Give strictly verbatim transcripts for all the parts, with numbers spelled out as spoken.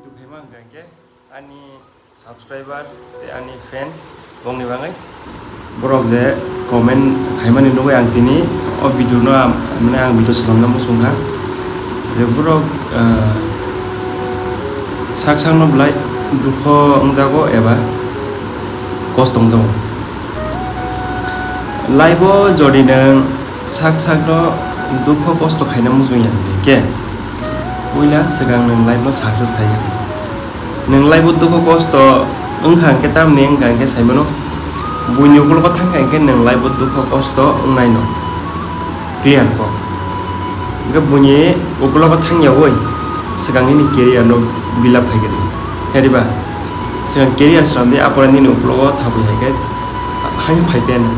Video khaima hwnkha hwnkhe ani subscriber tei ani fan bongni bagwi borok je comment khaimani nugwi ang tini o video no am-, mane ang video swnamna muchungkha je borok, ah, sak sakno belai dukho wngjago eba kosto wngjago. Life o jodi nwng sak sakno dukho kosto khaina muchungya hwnkhe puila swkang nwng life no success khaina di. Nwng life o dukho kosto wngkha hwnkhe tamni wngkha hwnkhe saimano buini ukulogo thangkha hwnkhe nwng life o dukho kosto wngnaino clear kok. Hwnkhe buini ukulogo thangyawi swkang nini career no build up khaikhe di. Heriba swkang career swnamdi apore nini ukulogo thabwi haikhe haino phaiphiyano.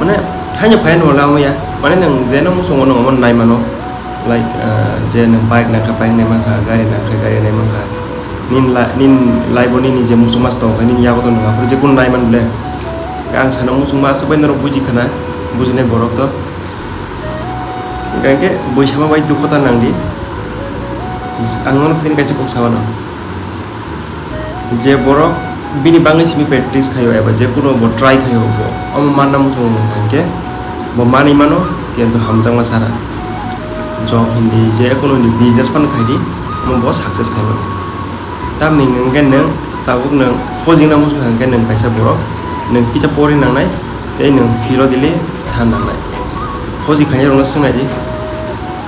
Mane haino phaiya nwng wngya. Mane nwng jeno muchungo nwng omo naimano. Like, ah, je nwng bike nangkha, bike naimankha, gari nangkha, gari naimankha. Nini la-, nini life o nini je muchungma tongkha, nini yago tongkha, aphuru jekunu naiman bole. Ang sana muchungma aswk bai norok buji khana, bujinai borok to. Hwnkhe bui sama bai dukho ta nangdi. Ang nono tini kaisa kok sawana. Je borok bini bagwi simi practice khaio eba je kuno bo try khaio bo omo manna muchungo hwnkhe bo manwi mano, kintu hamjakma sara. Job hindi je kuno hindi business phano khaidi, omo bo success khaimano. Tamni hwnkhe nwng tabuk nwng phojingna muchungkha hwnkhe nwng kaisa borok nwng kisa pori nangnai tei nwng philo dili than nangnai. Phoji khainai rokno swngnaidi.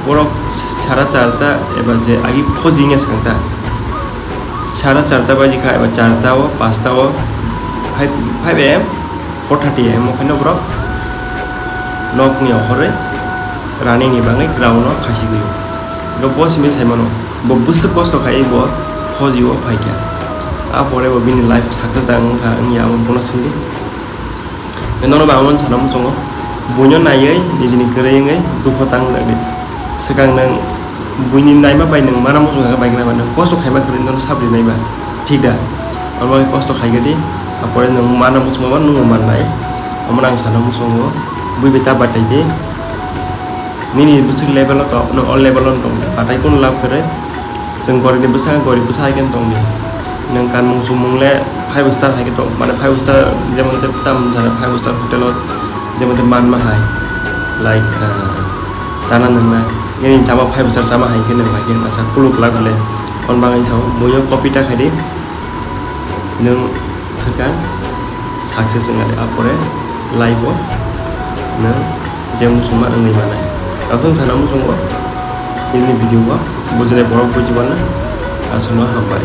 Borok sara charta eba je agi phoji wngya swkang ta. Sara charta baji kha eba charta o, pasta o, five, five a m, four thirty a m o khaino borok nokni ohorwi running ni bagwi ground o khasi gwi. Hwnkhe bo simi saimano, bo bwswk kosto khaiwi bo phoji o phaikha. A pore bo bini life success da wngkha wngya amo bono swngdi. Nono bo ang sana muchungo, buino naiwi nijini kwrwi wngwi dukho tang nangdi. Swkang nwng buini naima bai nwng mana muchung khe bai khe naiba nwng kosto khaima kwrwi nono sabri naiba, thik da? Omo kosto khaikhe di, apore nwng mana muchungma nwngbo mannai. Omono ang sana muchungo, bui bai ta batai di. Nini bwswk level o tong, nwng o level o tong, batai kunu lab kwrwi. Chwng goribni bwsa, gorib bwsa hai khe tongdi. Nwng kanmung chumung le five star hai khe tong, mane five star jemon tei tam jana five star hotel o jemon tei manma hai, like, ah, chana nwngna, nini chama five star chama hai khe nwng hai khe masa kuluk lak le. Hwn bagwi sao, buino copy ta khai di. Nwng swkang success wngya de, apore life o nwng je muchungma wngwi manai. Aboni sana muchungo nini video o bujinai borok buji mano. Aswkno hambai.